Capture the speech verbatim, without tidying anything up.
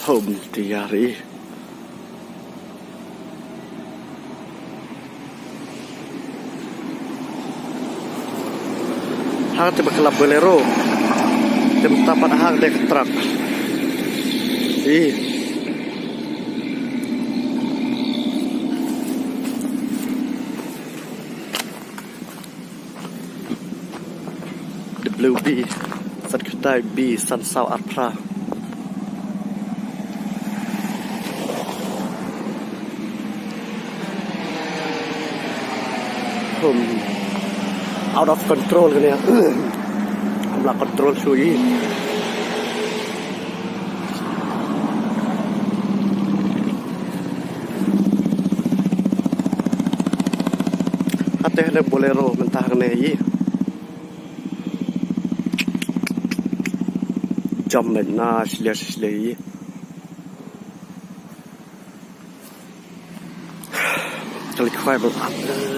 Home tiar i. Hang te ba ka la Bolero. Te mynta pat hang te ka truck. I. W B, san khyndai B, san saw ar phra. Hmm. Out of control kane. Kam lah control shuh i. Hate hane Bolero mynta hangne i. Jam na shle shle i. Kali khwai bal.